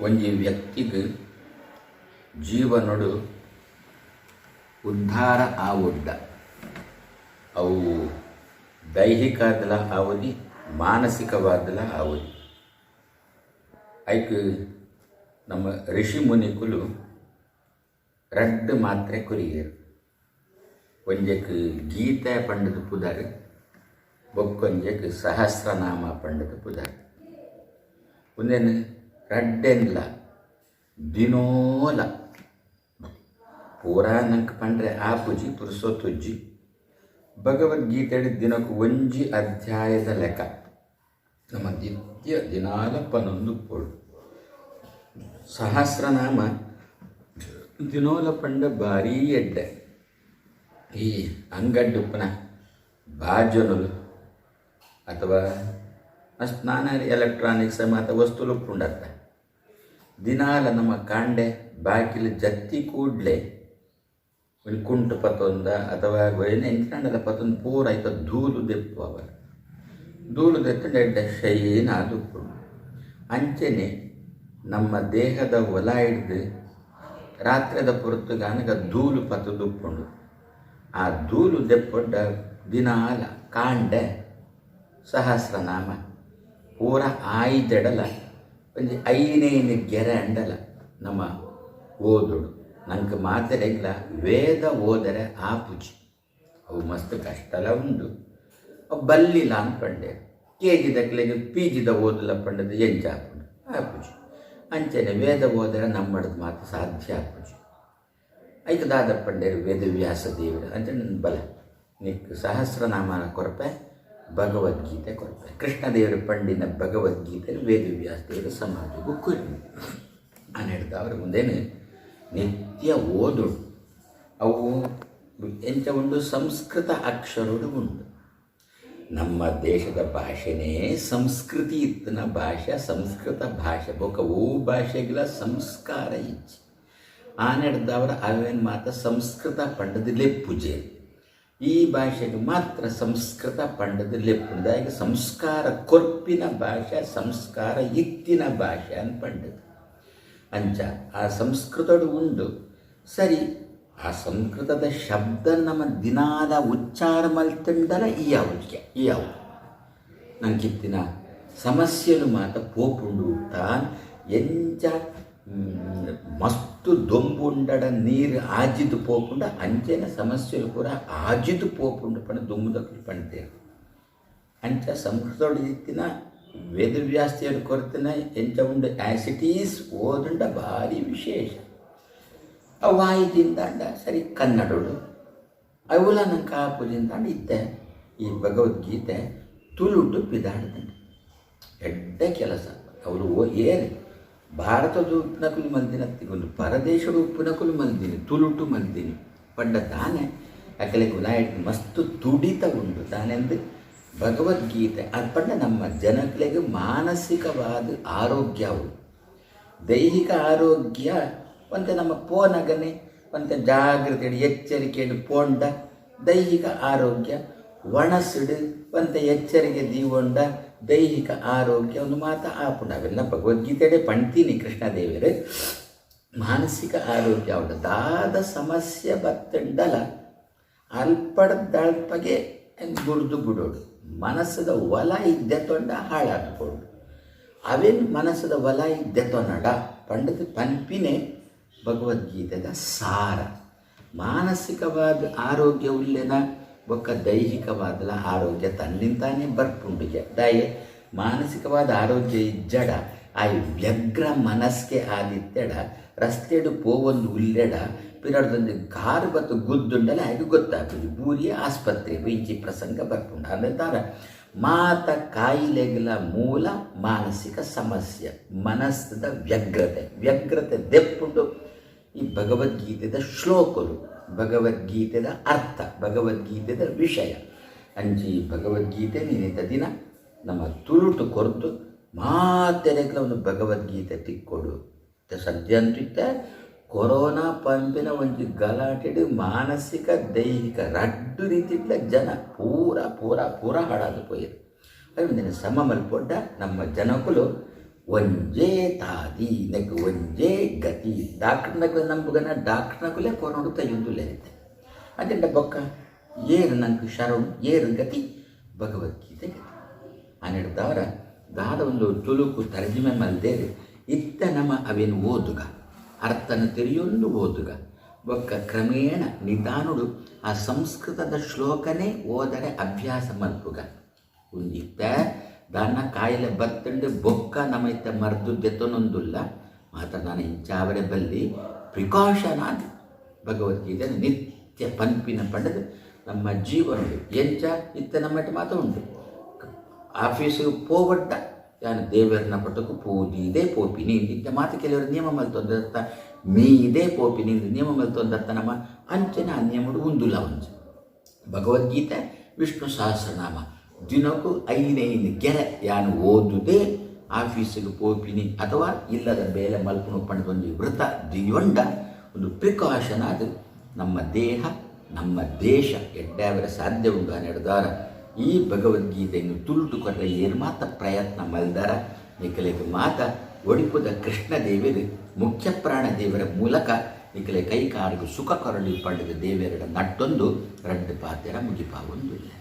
ಒಂಜಿ ವ್ಯಕ್ತಿಗ್ ಜೀವನೊಡು ಉದ್ಧಾರ ಆವೊಡ್ಡ ಅವು ದೈಹಿಕಾದ್ಲ ಆವೊಲಿ ಮಾನಸಿಕವಾದ್ಲ ಆವೊಲಿ. ಐಕ್ ನಮ್ಮ ಋಷಿ ಮುನಿಕುಲು ರಡ್ಡ್ ಮಾತ್ರೆ ಕೊರಿಯೆರ್. ಒಂಜೆಕ್ ಗೀತೆ ಪಂಡ್ದ್ ಪುದರ್ ಬೊಕ್ಕೊಂಜೆಕ್ ಸಹಸ್ರನಾಮ ಪಂಡ್ದ್ ಪುದರ್. ಉಂದೆನ್ ರಡ್ಡೆನ್ಲ ದಿನೋಲ ಪೂರಾ ನಂಕ್ ಪಂಡ್ರೆ ಆಪುಜಿ ಪುರುಸೊತ್ತುಜ್ಜಿ. ಭಗವದ್ಗೀತೆಡ್ ದಿನೊಕು ಒಂಜಿ ಅಧ್ಯಾಯದ ಲೆಕ ನಮ ನಿತ್ಯ ದಿನಾಲ ಪನೊಂದುಪ್ಪೊಡು. ಸಹಸ್ರನಾಮ ದಿನೋಲ ಪಂಡ ಬಾರೀ ಎಡ್ಡೆ. ಈ ಅಂಗಡ್ಡ್ ಉಪ್ಪುನ ಬಾಜನೊಲು ಅಥವಾ ಮಸ್ತ್ ನಾನಾ ಎಲೆಕ್ಟ್ರಾನಿಕ್ಸ್ ಮಾತ ವಸ್ತುಲು ಉಪ್ಪುಂಡತ್ತ. ದಿನಾಲ ನಮ ಕಾಂಡೆ ಬಾಕಿಲ್ ಜತ್ತಿ ಕೂಡ್ಲೆ ಒಂಜಿ ಕುಂಟು ಪತೊಂದ ಅಥವಾ ಒಯ್ನೆ ಎಂಚಿನಾಂಡಲ ಪತೊಂದು ಪೂರ ಐತ ಧೂಲು ದೆಪ್ಪುವವರ್. ಧೂಲು ದೆತ್ತ್ಂಡ ಎಡ್ಡೆ ಶೈನ್ ಆದ್ ಉಪ್ಪುಂಡು. ಅಂಚೆನೆ ನಮ್ಮ ದೇಹದ ಒಲಾಯಿಡ್ದ್ ರಾತ್ರೆದ ಪೊರ್ತುಗಾನಗ ಧೂಲು ಪತ್ತ್ದ್ ಉಪ್ಪುಂಡು. ಆ ಧೂಲು ದೆಪ್ಪೊಡ್ಡ ದಿನಾಲ ಕಾಂಡೆ ಸಹಸ್ರನಾಮ ಪೂರ ಆಯಿಜಡಲ ಒಂಜಿ ಐನೈನ್ ಗೆರೆ ಅಂಡಲ ನಮ ಓದೊಡು. ನಂಕ್ ಮಾತೆರೆಗ್ಲ ವೇದ ಓದರೆ ಆಪುಜಿ. ಅವು ಮಸ್ತ್ ಕಷ್ಟಲ ಉಂಡು. ಅವು ಬಲ್ಲಿಲ ಅಂದ್ ಪಂಡೆರ್. ಕೆ ಜಿದಕ್ಲೆಗ್ ಪಿ ಜಿದ ಓದುಲ ಪಂಡ್ದ್ ಎಂಚ ಆಪುಂಡು? ಆಪುಜಿ. ಅಂಚನೆ ವೇದ ಓದರೆ ನಮ್ಮಡ್ದ್ ಮಾತ ಸಾಧ್ಯ ಆಪುಜಿ. ಐಕ್ ದಾದ ಪಂಡೆರ್ ವೇದವ್ಯಾಸ ದೇವೆರ್ ಅಂಚನೆ ಬಲ ನಿಕ್ಕ್ ಸಹಸ್ರನಾಮನ ಕೊರ್ಪೆ ಭಗವದ್ಗೀತೆ ಕೊರ್ಪೆ. ಕೃಷ್ಣ ದೇವೆರ್ ಪಂಡಿನ ಭಗವದ್ಗೀತೆನ್ ವೇದವ್ಯಾಸ ದೇವೆರ್ ಸಮಾಜೊಗು ಕೊರ್ಯೆರ್. ಆನೆಡ್ದ್ ಉಂದೆನ್ ನಿತ್ಯ ಓದೊಡು. ಅವು ಎಂಚ ಉಂಡು ಸಂಸ್ಕೃತ ಅಕ್ಷರೊಡು ಉಂಡು. ನಮ್ಮ ದೇಶದ ಭಾಷೆನೇ ಸಂಸ್ಕೃತಿ ಇತ್ತಿನ ಭಾಷೆ ಸಂಸ್ಕೃತ ಭಾಷೆ ಬೊಕ್ಕ ಒವು ಭಾಷೆಗ್ಲ ಸಂಸ್ಕಾರ ಇಜ್ಜಿ. ಆನೆಡ್ದಾವರ ಅವೆನ್ ಮಾತ ಸಂಸ್ಕೃತ ಪಂಡ್ದ್ ಲೆಪ್ಪುಜೆರ್. ಈ ಭಾಷೆಗ್ ಮಾತ್ರ ಸಂಸ್ಕೃತ ಪಂಡ್ದ್ ಲೆಪ್ಪುನು. ದಾಯೆಗ್ ಸಂಸ್ಕಾರ ಕೊರ್ಪಿನ ಭಾಷೆ ಸಂಸ್ಕಾರ ಇತ್ತಿನ ಭಾಷೆ ಅಂದ್ ಪಂಡ್ದ್. ಅಂಚ ಆ ಸಂಸ್ಕೃತೊಡು ಉಂಡು. ಸರಿ ಆ ಸಂಸ್ಕೃತದ ಶಬ್ದ ನಮ ದಿನಾಲ ಉಚ್ಚಾರ ಮಲ್ತ್ಂಡಲ ಇಯಾವುಜ್ಗೆ ಇಯಾವು. ನಂಕಿತ್ತಿನ ಸಮಸ್ಯೆಲು ಮಾತ ಪೋಪುಂಡು. ತಾನ್ ಎಂಚ ಮಸ್ತ್ ದೊಂಬು ಉಂಡಡ ನೀರ್ ಆಜಿದ್ ಪೋಪುಂಡ ಅಂಚೆನೆ ಸಮಸ್ಯೆಲು ಪೂರ ಆಜಿದ್ ಪೋಪುಂಡು ಪಂಡ ದುಂಬುದಕುಲು ಪಂತೆರ್. ಅಂಚ ಸಂಸ್ಕೃತೊಡು ಇತ್ತಿನ ವೇದವ್ಯಾಸೆರ್ ಕೊರ್ತಿನ ಎಂಚ ಉಂಡು ಆಸ್ it is ಓದುಂಡ ಬಾರಿ ವಿಶೇಷ. ಅವು ಆಯಿಜಿಂದಾಂಡ ಸರಿ ಕನ್ನಡೊಡು ಅವುಲ ನಂಕ್ ಆಪುಜಿಂದಾಂಡ ಇತ್ತೆ ಈ ಭಗವದ್ಗೀತೆ ತುಳುಟು ಪಿದಾಡ್ದ್ಂಡ್. ಎಡ್ಡೆ ಕೆಲಸ. ಅವುಲು ಏರ್ ಭಾರತದ ಉಪ್ಪುನಕುಲು ಮಲ್ದಿನ ಉಂದು ಪರದೇಶಡ್ ಉಪ್ಪುನಕುಲು ಮಲ್ದಿನಿ ತುಳುಟು ಮಲ್ದಿನಿ ಪಂಡ ದಾನೆ ಅಕಲೆಗ್ ಉಲಾಯಿಡ್ ಮಸ್ತ್ ತುಡಿತ ಉಂಡು ದಾನೆಂದ್ ಭಗವದ್ಗೀತೆ ಅದ್ ಪಂಡ ನಮ್ಮ ಜನಕ್ಲೆಗ್ ಮಾನಸಿಕವಾದ್ ಆರೋಗ್ಯ ಅವು. ದೈಹಿಕ ಆರೋಗ್ಯ ಒಂತೆ ನಮ್ಮ ಪೋನಗನೆ ಒಂತೆ ಜಾಗ್ರತೆಡ್ ಎಚ್ಚರಿಕೆಡ್ ಪೋಂಡ ದೈಹಿಕ ಆರೋಗ್ಯ ವಣಸ್ಡ್ ಒಂತೆ ಎಚ್ಚರಿಗೆ ದೀವೊಂಡ ದೈಹಿಕ ಆರೋಗ್ಯ ಉಂದು ಮಾತ ಆಪುಂಡು. ಅವೆಲ್ಲ ಭಗವದ್ಗೀತೆಡೇ ಪಂಡ್ತೀನಿ ಕೃಷ್ಣ ದೇವೆರ್. ಮಾನಸಿಕ ಆರೋಗ್ಯ ಆವಡ್ ದಾದ ಸಮಸ್ಯೆ ಬತ್ತ್ಂಡಲ ಅಲ್ಪಡ್ದಲ್ಪಗೆ ಬುಡ್ದು ಬುಡೊಡು. ಮನಸ್ಸ್ದ ಒಲಯಿ ದೆತೊಂಡ ಹಾಳಾದ್ ಪೋಂಡು. ಅವೆನ್ ಮನಸ್ಸ್ದ ಒಲಯಿ ದೆತೊನಡ ಪಂಡ್ದ್ ಪನ್ಪಿನೆ ಭಗವದ್ಗೀತೆದ ಸಾರ. ಮಾನಸಿಕವಾದ್ ಆರೋಗ್ಯ ಉಲ್ಲೆನ ಬೊಕ್ಕ ದೈಹಿಕವಾದ್ಲ ಆರೋಗ್ಯ ತನ್ನಿಂತಾನೇ ಬರ್ಪುಂಡುಗೆ. ದಾಯೆ ಮಾನಸಿಕವಾದ್ ಆರೋಗ್ಯ ಇಜ್ಜಡ ಆಯೆ ವ್ಯಗ್ರ ಮನಸ್ಕೆ ಆದಿತ್ತೆಡ ರಸ್ತೆಡ್ ಪೋವೊಂದು ಉಲ್ಲೆಡ ಪಿರಡ್ದೊಂಜಿ ಕಾರ್ ಬತ್ತ್ ಗುದ್ದುಂಡಲ ಆಯಗ್ ಗೊತ್ತಾಪುಜಿ. ಬೂರಿಯೆ ಆಸ್ಪತ್ರೆಗ್ ಇಂಚಿ ಪ್ರಸಂಗ ಬರ್ಪುಂಡು. ಆಂಡ ದಾದ ಮಾತ ಕಾಯಿಲೆಗ್ಲ ಮೂಲ ಮಾನಸಿಕ ಸಮಸ್ಯೆ ಮನಸ್ದ ವ್ಯಗ್ರತೆ. ವ್ಯಗ್ರತೆ ದೆಪ್ಪುಂಡು ಈ ಭಗವದ್ಗೀತೆದ ಶ್ಲೋಕೊಲು, ಭಗವದ್ಗೀತೆದ ಅರ್ಥ, ಭಗವದ್ಗೀತೆದ ವಿಷಯ. ಅಂಚಿ ಭಗವದ್ಗೀತೆ ಇನಿತ ದಿನ ನಮ್ಮ ತುಳುಟು ಕೊರ್ದು ಮಾತೆರೆಗ್ಲ ಒಂದು ಭಗವದ್ಗೀತೆ ತಿಕ್ಕೊಡು. ಸದ್ಯ ಅಂತೂ ಇತ್ತೆ ಕೊರೋನಾ ಪನ್ಪಿನ ಒಂಜಿ ಗಲಾಟೆಡ್ ಮಾನಸಿಕ ದೈಹಿಕ ರಡ್ಡ್ ರೀತಿಡ್ಲ ಜನ ಪೂರ ಪೂರ ಪೂರ ಹಾಳಾದ್ ಪೋಯೆರ್. ಅವು ಸಮ ಮಲ್ಪೊಡ್ಡ ನಮ್ಮ ಜನಕುಲು. ಒಂಜೇ ತಾದಿ, ನೆಕ್ ಒಂಜೇ ಗತಿ. ಡಾಕ್ಟ್ರ್ನಕುಲೆ ನಂಬುಗನ ಡಾಕ್ಟ್ರ್ನಕುಲೆ ಕೊರೊಡು ತಯ್ಯೊಂದುಲ್ಲೆರ್ ಇತ್ತೆ. ಅಂಚಂಡ ಬೊಕ್ಕ ಏರ್ ನಂಕ್ ಶರಣು, ಏರ್ ಗತಿ? ಭಗವದ್ಗೀತೆ ಗತಿ. ಆನೆಡ್ದಾವರ ದಾದ ಒಂದು ತುಳುಕು ತರ್ಜುಮೆ ಮಲ್ದೆರ್, ಇತ್ತೆ ನಮ ಅವೆನ್ ಓದುಗ, ಅರ್ಥನ ತೆರಿಯೊಂದು ಓದುಗ. ಬೊಕ್ಕ ಕ್ರಮೇಣ ನಿಧಾನೊಡು ಆ ಸಂಸ್ಕೃತದ ಶ್ಲೋಕನೇ ಓದರೆ ಅಭ್ಯಾಸ ಮಲ್ಪುಗ. ಉಂದು ಇತ್ತೆ ದಾನ್ನ ಕಾಯಿಲೆ ಬತ್ತ್ಂಡ್ ಬೊಕ್ಕ ನಮ ಇತ್ತೆ ಮರ್ದ್ ದೆತೊನೊಂದುಲ್ಲ ಮಾತ ನನ ಇಂಚಾವರೆ ಬಲ್ಲಿ. ಪ್ರಿಕಾಷನ್ ಆದ್ ಭಗವದ್ಗೀತೆ ನಿತ್ಯ ಪನ್ಪಿನ ಪಂಡ್ದ್ ನಮ್ಮ ಜೀವನೊಡು ಎಂಚ ಇತ್ತೆ ನಮ್ಮಟ್ ಮಾತ ಉಂಡು. ಆಫೀಸ್ಗ್ ಪೋವೊಡ್ಡ ಯಾನ್ ದೇವೆರ್ನ ಪಟೊಕು ಪೂ ದೀದೇ ಪೋಪಿನಿ ಇತ್ತೆ ಮಾತ ಕೆಲವೆರ್ ನಿಯಮ ಮಲ್ತೊಂದೆರ್ತ ಮೀದೇ ಪೋಪಿನಿ ಇಂದ್ ನಿಯಮ ಮಲ್ತೊಂದತ್ತ ನಮ ಅಂಚನೆ ಆ ನಿಯಮೊಡು ಉಂದುಲ ಒಂಜಿ. ಭಗವದ್ಗೀತೆ, ವಿಷ್ಣು ಸಹಸ್ರನಾಮ ದಿನೊಕು ಐನೈನ್ ಗೆರೆ ಯಾನ್ ಓದುದೇ ಆಫೀಸ್ಗ್ ಪೋಪಿನಿ ಅಥವಾ ಇಲ್ಲದ ಬೇಲೆ ಮಲ್ಪುನು ಪಂಡ್ದ್ ಒಂಜಿ ವೃತ ದೀಯೊಂಡ ಉಂದು ಪ್ರಿಕಾಷನ್ ಆದ್ ನಮ್ಮ ದೇಹ, ನಮ್ಮ ದೇಶ ಎಡ್ಡೆ ಆವರೆ ಸಾಧ್ಯ ಉಂಡು. ಆನೆಡ್ದಾರ ಈ ಭಗವದ್ಗೀತೆನ್ ತುಳುಟು ಕೊರ್ರೆ ಏರ್ ಮಾತ ಪ್ರಯತ್ನ ಮಲ್ದರ ನಿಕಲೆಗ್ ಮಾತ ಒಡಿಪುದ ಕೃಷ್ಣ ದೇವೆರ್ ಮುಖ್ಯಪ್ರಾಣ ದೇವರ ಮೂಲಕ ನಿಕಲೆ ಕೈ ಕಾರ್ಗ್ ಸುಖ ಕೊರಡ್ ಪಂಡ್ದ್ ದೇವೆರೆಡ ನಟ್ಟೊಂದು ರಡ್ಡ್ ಪಾತೆರ ಮುಗಿಪಾವೊಂದುಲ್ಲೆ.